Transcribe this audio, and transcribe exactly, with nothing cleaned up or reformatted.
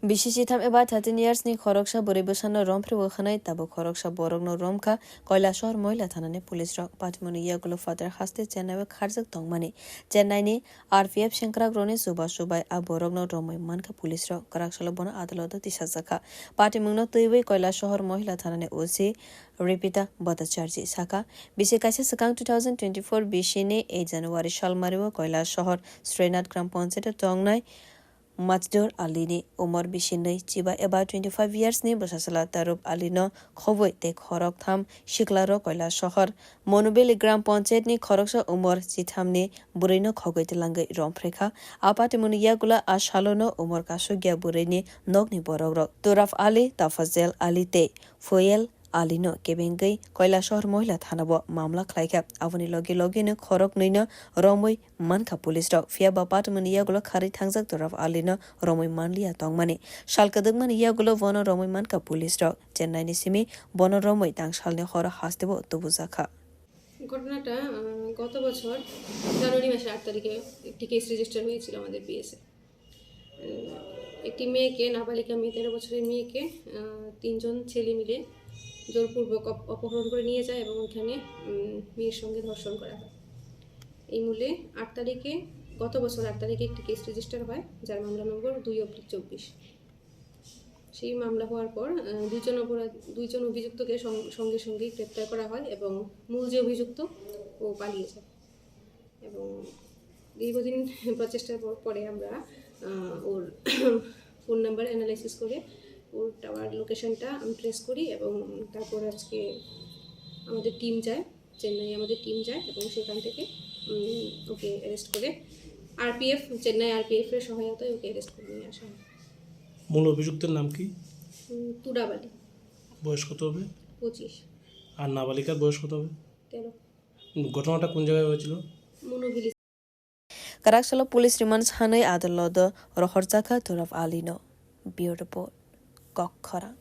Bisi sitham eba thirteen years ni khoroksa bwrwi bwsano romphri bo khwnai, tabuk khoroksa borokno romkha Koilashahar Mohila Thanani police rok. Patimoni yagulo Father haste Chennai o kharjak tongmani. Chennai ni R P F sengkrakrokni chubachu bai a borokno romwi mankha police rok. Kwraksalo bono adaloto tisajakha. Patimungno twiwi Koilashahar Mohila Thanani O C Ripita Bhattacharjee sakha, bisi kaisa swkang two thousand twenty-four bisi ni eight January salmario Koilashahar Srinath Gram Panchayat o tongnai Majdur Ali ni umor bisi nwi chiba eba twenty-five years ni bwsachwla Tarup Ali no khobwi tei khorok tham sikla rok Koilashahar Monubeli Gram Panchayat ni khoroksa umor chitham ni bwrwi no khogwi twlangwi romphrekha. A patimoni yagulo a salo no umor kasukya bwrwi ni nok ni borok rok Turaf Ali, Tafazel Ali tei Foyel Ali no kebengwi Koilashahar Mohila Thana o mamla khlaikha. Aboni logi logi no khorok nwi no romwi mankha police rok. Phiya ba patimoni yagulo kharwi thangjak Turaf Ali no romwi manliya tongmani. Sal kwdwkmani yagulo bono romwi mankha police rok. Chennai ni simi bono romwi tangsalni horo hasteo tubujakha. ঘটনাটা, আহ, গত বছর জানুয়ারি মাসের আট তারিখে একটি case register হয়েছিল আমাদের পিএসএ। উম, একটি মেয়েকে, নাবালিকা মেয়ে, তেরো বছরের মেয়েকে, আহ, তিনজন ছেলে মিলে জোরপূর্বক অপ-, অপহরণ করে নিয়ে যায় এবং ওইখানে, উম, মেয়ের সঙ্গে ধর্ষণ করা হয়। এই মূলে আট তারিখে, গত বছর আট তারিখে একটি কেস রেজিস্টার হয়, যার মামলা নম্বর দুই অব্লিক চব্বিশ। সেই মামলা হওয়ার পর, আহ, দুইজন অপরাধ-, দুইজন অভিযুক্তকে সং-, সঙ্গে সঙ্গেই গ্রেপ্তার করা হয় এবং মূল যে অভিযুক্ত, ও পালিয়ে যায়। এবং দীর্ঘদিন প্রচেষ্টার পর, পরে আমরা, আহ, ওর ফোন নাম্বার অ্যানালাইসিস করে ওর টাওয়ার লোকেশনটা আমি ট্রেস করি এবং তারপর আজকে আমাদের টিম যায়, চেন্নাই আমাদের টিম যায় এবং সেখান থেকে, উম, ওকে অ্যারেস্ট করে আরপিএফ, চেন্নাই আরপিএফ এর সহায়তায় ওকে অ্যারেস্ট করে নিয়ে আসা হয়। মূল অভিযুক্তের নাম কি? উম, তুরাব আলী। বয়স কত হবে? পঁচিশ। আর নাবালিকার বয়স কত হবে? তেরো। ঘটনাটা কোন জায়গায় হয়েছিল? মনো village. Kwraksalo police remand sanwi adaloto rohorjakha Turaf Ali no. Bureau Report, Kokkhorang.